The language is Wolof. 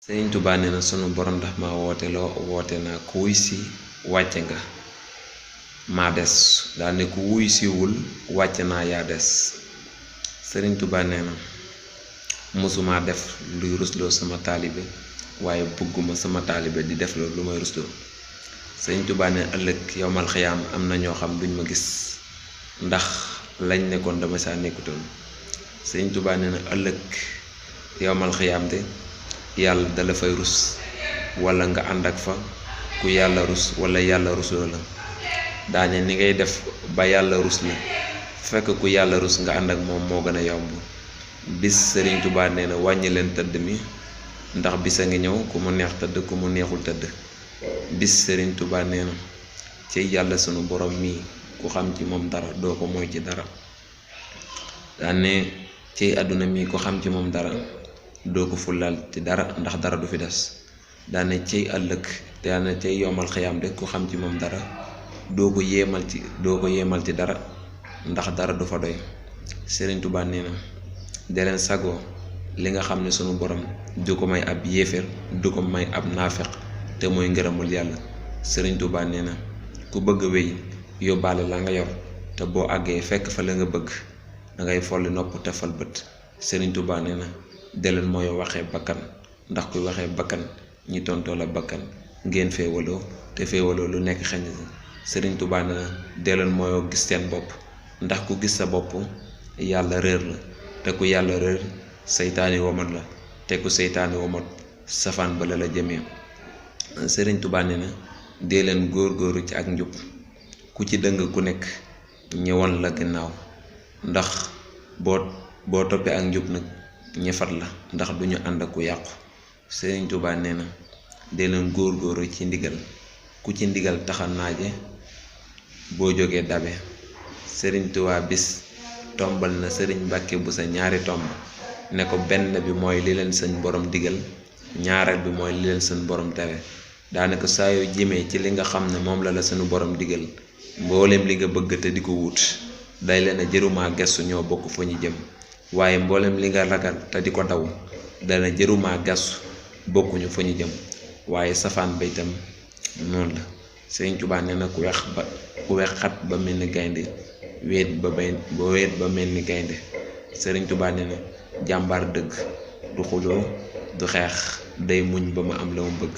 Sëriñ Tuubaa nee na sunu borom daf ma woote naa ku wuy si wàcce nga maa des daal ne ku wuy siwul wàcce naa yaa des. Sëriñ Tuubaa nee na mësuma def luy rusloo sama taalibe waaye bëgguma sama taalibe di def lu may rusloo. Sëriñ Tuubaa nee na ëllëg yowmal xiyaam am na ñoo xam duñ ma gis ndax lañ nekkoon dama saa nekkutoon. Sëriñ Tuubaa nee na ëllëg yowmal xiyaam de yàlla dala fay rus wala nga ànd ak fa ku yàlla rus wala yàlla rusloo la. daane ni ngay def ba yàlla rus la fekk ku yàlla rus nga ànd ak moom moo gën a yomb. bis Sëriñ Tuubaa nee na wàññi leen tëdd mi ndax bis a ngi ñëw ku mu neex tëdd ku mu neexul tëdd. bis Sëriñ Tuubaa nee na ci yàlla sunu borom mii ku xam ci moom dara doo ko moy ci dara. daane ci àdduna mii ku xam ci moom dara doo ko fullaal ci dara ndax dara du fi des. daane cey ëllëg daane cey yomal xiyaam de ku xam ci moom dara doo ko yéemal ci dara ndax dara du fa doy. Sëriñ Tuubaa nee na de leen sagoo li nga xam ne sunu borom du ko may ab yéeféer du ko may ab naafeq te mooy ngërëmul yàlla. Sëriñ Tuubaa nee na ku bëgg wéy yóbbaale la nga yor te boo àggee fekk fa la nga bëgg dangay folli nopp te fal bët. Sëriñ Tuubaa nee na deleen mooy waxee bakkan ndax kuy waxee bakkan ñi tontoo la bakkan ngeen féewaloo te féewaloo lu nekk xeñ. Sëriñ Tuubaa nee na deleen mooyoo gis seen bopp ndax ku gis sa bopp yàlla réer la te ku yàlla réer seytaani womat la te ku seytaani womat safaan ba la jëmee. Sëriñ Tuubaa nee na dee leen góor-góoru ci ak njub ku ci dëng ku nekk ñëwal la ginnaaw ndax boo toppee ak njub nag ñëfat la ndax duñu ànd ak ku yàqu. Sëriñ Tuubaa nee na dee leen góor-góoru ci ndigal ku ci ndigal taxa naaje boo jógee dabe. Sëriñ Tuubaa bis tombal na sëriñ Mbàkke bu sa ñaari tomb ne ko benn bi mooy li leen seen borom digal ñaareel bi mooy li leen seen borom tere. daanaka saa yoo jëmee ci li nga xam ne moom la sunu borom digal mboolem li nga bëgg te di ko wut day leen a jërumaa gestu ñoo bokk fa ñu jëm waaye mboolem li nga ragal te di ko daw dana jërumaa gestu bokkuñu fa ñu jëm waaye safaan ba itam noonu la. Sëriñ Tuubaa nee na ku wex xat ba mel ni gaynde weet ba mel ni gaynde. Sëriñ Tuubaa nee na jàmbaar dëgg du xuloo du xeex day muñ ba mu am la mu bëgg.